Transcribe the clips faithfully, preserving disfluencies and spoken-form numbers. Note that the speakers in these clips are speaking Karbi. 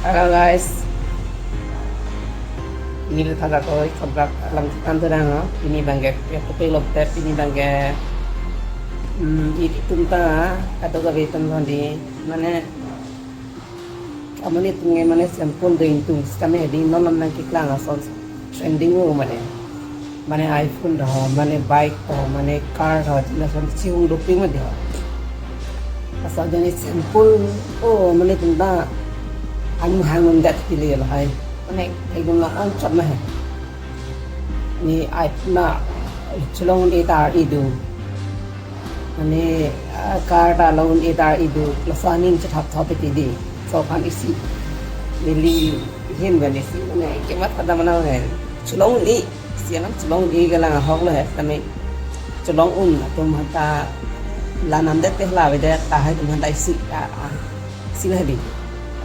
Hello guys. Ini le thada koi kontrak alam kan terang ha. Ini bangke ya kopi lop tep ini bangke. Hmm, ini tunta atau gabe tun di mana amani tunge mane sempul do intung skame di non non nang kiklang ason trending o mane. Mane iPhone do, mane bike do, mane car do, jina son siung do ping mane. Asal jani sempul o mane tunta anu hangun dat pili lahai. Mane kaidun la ang chot mah. Ni iPhone na cholong e tar idu. Mane ah, car ta long e tar idu. Laso aning chethap thap ti di. So kan isi. Neli hin ben isi mane kemat ada mana mane. Cholong ni. Sianam cholong di galang ahok lo he kami cholong un atum hanta lanam det teh la vedet tahai atum hanta isi a a isi la di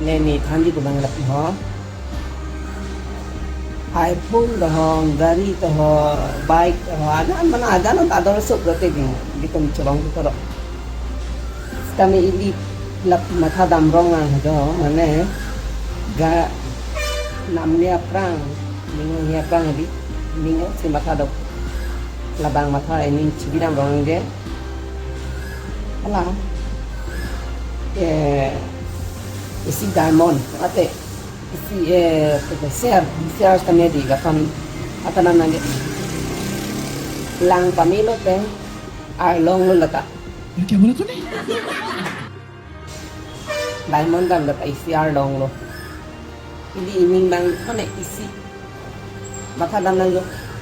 ne ni than di kubang lap ho iPhone do ho gari do ho bike do ho adan mana adan ta ador sok do te di di tum cholong di toro kami ili lap matha dam rong ang do mane ga namni aprang ningo hi aprang di ningo si matha do labang matha ini chibi dam rong ang de ala eh isi diamond ate isi eh share share kami di gapan apa namanya lang pamilo te arlong lo lata ये क्या बोला तूने? Diamond dam dapat isi arlong lo. Ili iming bang mana isi. Matha dam nang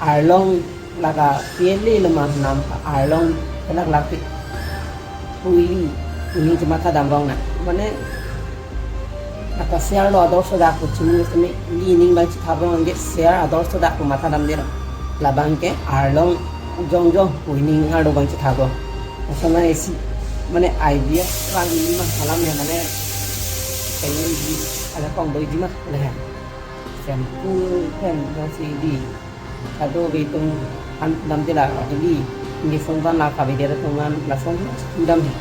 arlong laga pieli lemah nam arlong kelak laki. Ui ini cuma matha dam rong na. Mana apa share lo ador soda ku cumi sini ili iming bang citha rong angge share ador soda ku matha dam dira. Labang ke arlong jong jong ku ini arlong bang citha rong. Asana isi mane idea rang ini mah salam ya mane pengen di ada kong doi di mah leh. Sempul pen masih di kado betung an dam tila di di songkan la kabe dera tungan la song dam he.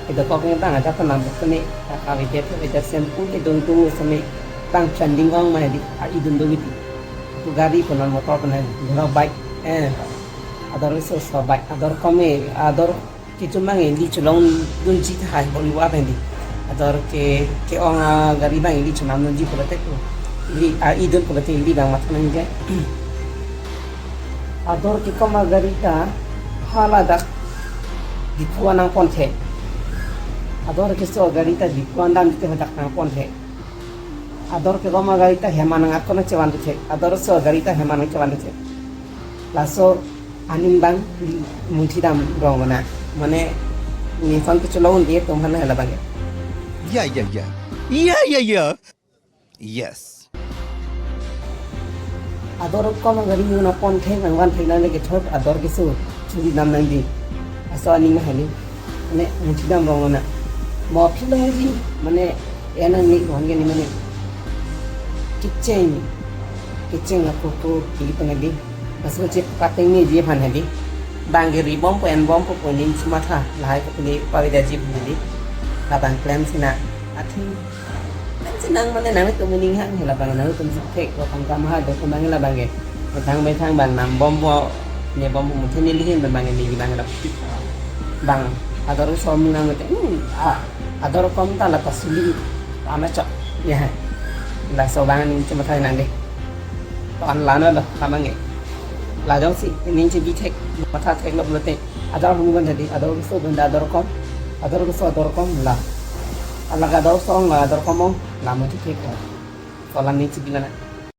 Kita kok yang tang ada penam sene kabe dera itu sempul ke dong tung sene tang chanding wang mah di a idun do witi. Tu gari penan motor penan dora bike eh ador so so bike ador kome ador Kechumang eli cholong dunji tahai boliwa bang di. Ador ke ke ong a gari bang eli chonam dunji pulate ko. Eli a idun pulate eli bang matha nang ke. Ador ke koma gari ta hala dak dipuan nang pon the. Ador ke so gari ta dipuan dam te dak nang pon the. Ador ke koma gari ta heman nang akona chewan the. Ador so gari ta heman nang chewan the. Laso aning bang di munthi dam rong mana mane ni fan ke cholong di tum han hala bang Yeah, yeah, yeah. Yeah, yeah, yeah. Yes. ador kom gari na pon theng nang wan theng nang ke thot ador ke su churi dam nang di aso aning ma hali mane munthi dam rong mana mo philo di mane enang ni wan ke ni mane kicheng kicheng aku ku di pun di Mas ko chip pating ni ji phan hadi. Bang ke ri bom po en bom po po ning sumatha lahai ko pini pawi da ji phan hadi. Labang klem sina. Athi klem sinang mane nang tum ning hang hela bang nang tum sik thek ko pang kam ha do ko bang labang ke. Bethang bethang bang nam bom po ne bom po muthe ni lihin bang ni bang da. Bang ador som nang te. Hmm, ah, ador kom ta la pasuli. Ama chok. Ya. Laso bang ning sumatha nang de. Ton lano lo kamang e. Lajong si ning si bithek matha thek lo pulote. Ador hum gon jadi ador keso gon ador kom. Ador keso ador kom la. Ala ador song la ador kom ong la mo thek ko. Tolan ning si bilana.